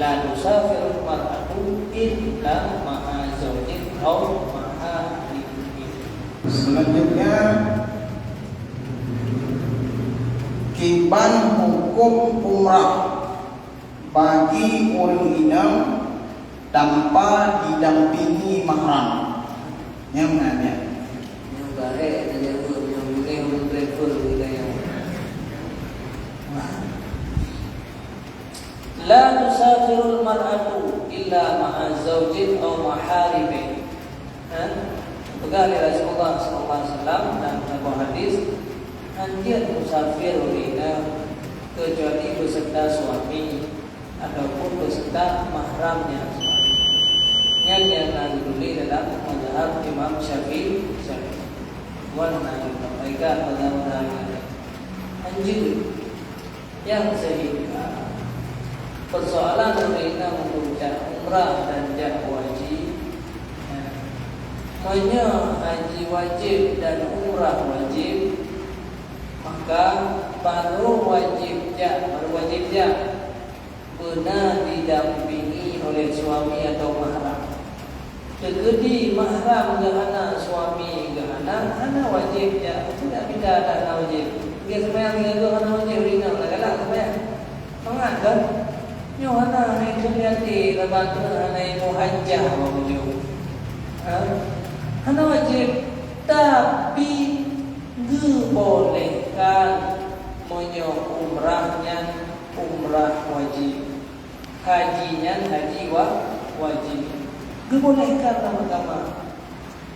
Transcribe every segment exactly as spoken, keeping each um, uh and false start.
La tusafirul mar'atu illa ma'a zaujin aw ma'a mahrimin. Selanjutnya, kiban huköm umrah bagi ureuëng inong tanpa didampingi mahram. Nyang mana? Nyang barek tajaweueb, nyang boleh ureuëng travel wilayah. La tusafirul mar'atu illa ma'a zaujin aw maharimin. Ha? Peugah lé Rasulullah sallallahu alaihi wasallam dalam sebuah hadis, "Hanjeuet musafir ureuëng inong keucuali beuseurta suami ataupun beuseurta mahramnya suami." Nyan nyang na geutuléh dalam mazhab Imam Syafi'i. Syafi'i. Wan na geusampaikan mazhab-mazhab laén. Hanjeuet. Nyang seuhingga peusoalan ureuëng inong jak umrah dan jak haji. Meunyoe haji wajéb dan umrah wajéb, maka barô wajéb jak, barô wajéb jak beuna didampingi oleh suami atau mahram. Teukeudi mahram geuh hana, suami geuh hana, hana wajéb jak. Tidak beda dah hana wajéb. Dia seumayang tiga geuh hana wajéb, ringan lah galak seumayang. Mangat kan? Nyoe hana, hana ikheun até, laban tu hana ilmu hajah bak ujong. Ha? Hana wajéb, tapi geubolehkan meunyoe umrah nyan umrah wajéb. Haji nyan haji wa-, wajéb. Geubolehkan lam agama.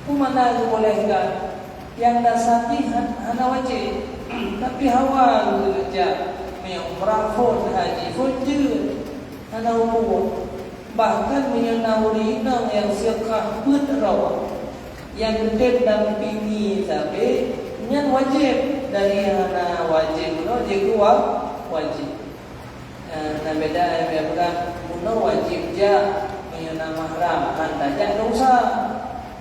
Peue makna geubolehkan? Nyang dasar jih han-, hana wajéb. Tapi hawa geuneuk jak, meunyoe umrah phon, haji phon jeuet. Hana hukôm. Bahkan meunyoe na ureuëng inong nyang siqah peuet droe, nyang geutem dampingi sabe, nyan wajéb. Dari hana wajéb droe jeuet keu wa-, wajéb. Eh, na beda, eh, beda peugah, bunoe wajéb jak, meunyoe na mahram, han tajak dosa.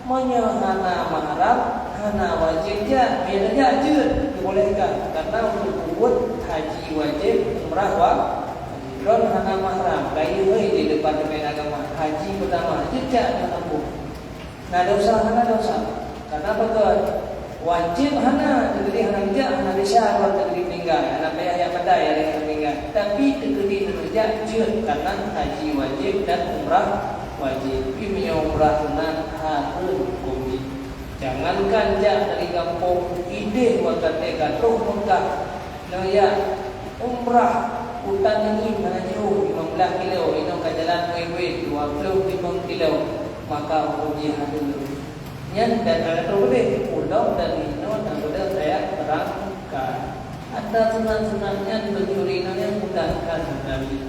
Meunyoe hana mahram, hana wajéb jak, meunyoe tajak jeuet, geubolehkan. Karena untuk peubuet haji wajéb, umrah wa-, wajéb. Droen hana mahram, kayém hôi di departemen agama, haji pertama, jeuet jak, hana buet. Na dosa, hana dosa. Karena beutôi, wajéb hana, teukeudi hana geujak, hana desya, teukeudi meuninggai, hana payah jak padai hari hana meuninggai. Tapi teukeudi hana geujak, jeuet, karena haji wajéb dan umrah wajéb. Tapi meunyoe umrah sunat, hareuem hukôm jih. Jangankan jak dari gampông idéh, watèe ka troh Mekah, nyoe jak umrah u Tan'im hana jiôh limong blaih kilo, inoe ka jalan wét-wét dua ploh limong kilo, maka hukôm jih hareuem. Nyan dan ada tu boleh pulang dari inoe dan boleh saya terangkan. Ada sunat-sunat nyan mencuri nyan bukan kan Nabi.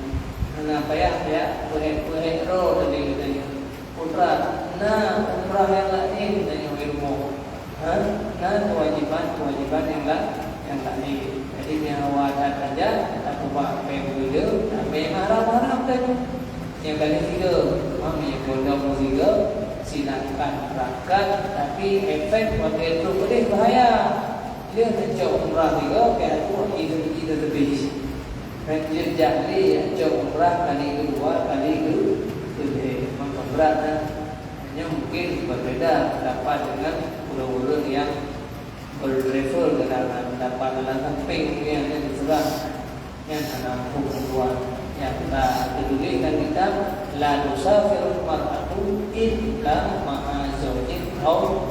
Hana payah-payah peuhek-peuhek roh dari katanya. Putra, na umrah nyang laén tanyoe di rumoh. Ha? Na keuwajéban-keuwajéban nyang la-, nyang laén. Jadi, meunyoe awak that saja, tapeubah pèng beuleu, tapi mahram-mahram tanyoe. Nyang kali tiga, ha, meunyoe gondong tiga, silakan berangkat, tapi efek watèe trok peudeh bahaya. Lheueh neucok umrah tiga, pih atu, itu, itu lebih. Dan jejak lé jak cok umrah kali kedua, kali ke-, keudeh. Maka brat nyan. Nyoe mungkin berbeda pendapat dengan ureuëng-ureuëng nyang bertravel ke dalam pendapat dalam samping dunia nyan diserang. Nyan hana huköm keuluwa. Nyang ka teutuléh lam kitab, "La tusafirul mar'atu illa ma'a zaujin au